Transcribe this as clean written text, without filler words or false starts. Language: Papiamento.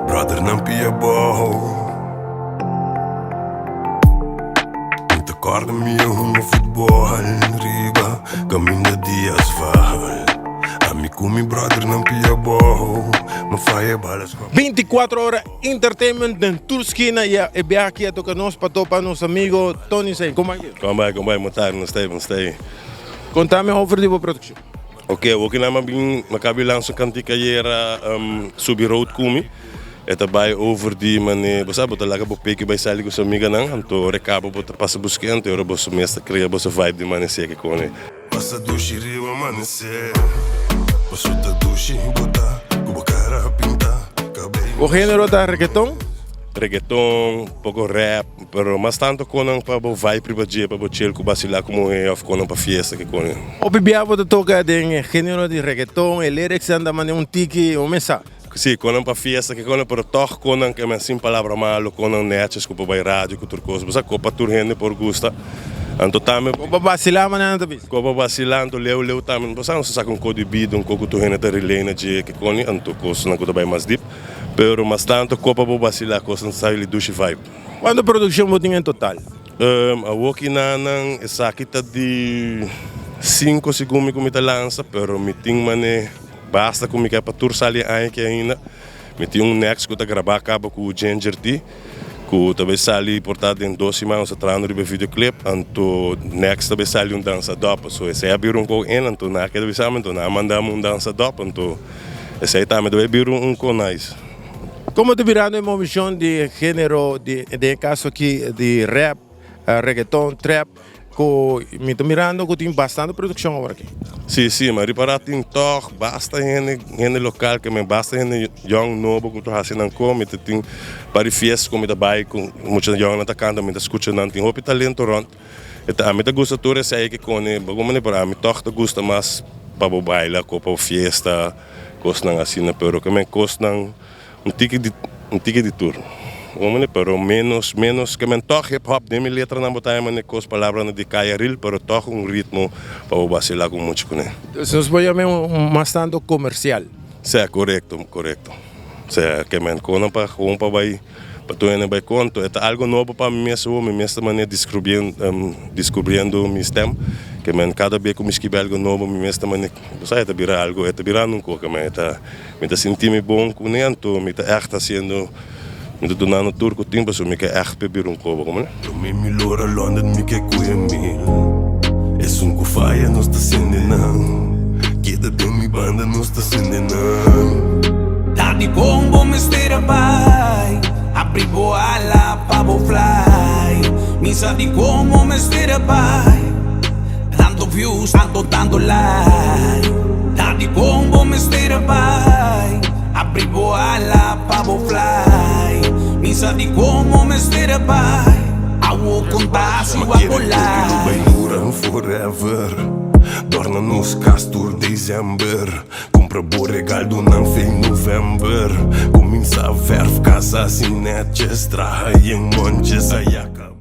Brother nan pia bou. Mi ta kòrda mi a hunga futbòl riba kaminda di asfal. Ami ku mi brother nan pia bou. Mi faya bala skòp. 24 ora entertainment den tur skina y e biaha aki a toca nos pa topa nos amigo Tony Sein. Con bai? Con bai, con bai, mo tarde, nos ta ey, nos ta ey. Contame over di bo produccion. Ok, awor ki nan a bin, mi a kabi lansa un kantika ayera subi road ku mi. E ta bai over di mane, bo sa, bo ta laga bo peki bai sali ku su amiganan, anto ora e kaba bo ta pasa busk'é, anto e ora boso mes ta krea boso vibe di manesé ke kone. Pasa dushi riba manesé, boso ta dushi bo ta ku bo kara pinta, kabei. Bo género ta reggaeton? Reggaeton, poko rap. Pero mas tanto konan pa bo vibe riba dje pa bo chill ku basila ku muhe of konan pa fiesta ke kone. Hopi bia bo ta toka den e genero di reggaeton, e lyrics nan ta manda un tiki un mesa. Si, konan pa fiesta ke kone pero tog konan ke men sin palabra malo, konan netjes ku por bai radio ku tur kos. Bo sa ko pa tur hende por gusta. Anto tambe. Ko pa basila manera nan ta bisa. Ko pa basila anto leu leu tambe. Bo sa nos ta saka un ko di bida, un ko ku tur hende ta relay na dje ke kone anto kosnan ku ta bai mas dip. Pero mas tanto ko pa bo basila kosnan ta sali dushi vibe. Cuanto produccion bo tin en total? Awor ki nanan esaki ta di cinco segun mi cu mi ta lansa pero mi tin mane basta cu mi ke pa tur sali e aña aki ainda. Mi tin un next cu ta graba caba cu Ginger Tea cu ta bay sali por ta den dos siman nos ta trahando riba e videoclip anto next ta bay sali un dansa dop so esey a bira un co in anto nan a keda bisa mi anto nan a manda mi un dansa dop anto esey tambe ta bay bira un co nice. Como ta birando e movicion di genero di den e caso aki di rap, reggaeton, trap cu mi ta mirando cu tin bastante produccion awor aki? Si, si, mi a ripara tin tog basta hende, hende local ke men basta hende yong nobo cu ta haci nan co, mi ta tin par di fiesta cu mi ta bay cu mucha yongnan ta canta mi ta scucha nan tin hopi talento rond, e ta ami ta gusta tur esey ke cone, pero ami tog ta gusta mas pa bo baila cu pa bo fiesta. Kosnan asina pero ke men kosnan un tiki di un tiki di tur homene pero menos menos ke men tog hip hop den mi letranan bo ta haya mane kos palabranan di kaya ril pero tog un ritmo pa bo basila ku mucha kuné. Dus nos por yam'é un mas tanto komersial. Sè korekto korekto sè ke men konan pa gewoon pa bai pa tur hende bai konto e ta algo nobo pa mi mes awo mi mes ta manera diskubriendo mi stem ke men kada be ku mi skibi algo nobo mi mes ta manera Bo sa e ta bira algo, e ta bira nunca oca, ma e ta, mi ta sinti mi bon cu ne, anto mi ta echt haciendo, mi ta dunando tur cu tin pasobra mi ke echt pe bira un coba, como ne? Prome mi lora London mi ke cu e mil Esun cu faya nos ta sende nan Keda den mi banda nos ta sende nan. Ta di kon bo mester a bai Abri bo ala pa bo fly Mi sa di kon bo mester a bai Tanto views, tanto, tanto like Ta di kon bo mester a bai Abri bo ala pa bo fly Mi sa di kon bo mester a bai Awo konta si Ma wak kere bo ku lo bai like. dura forever Dorna nos kas tur december Kumpra bo regaldonan fe november Kuminsa verf kasa sin netjes Traha yen monches ayaka.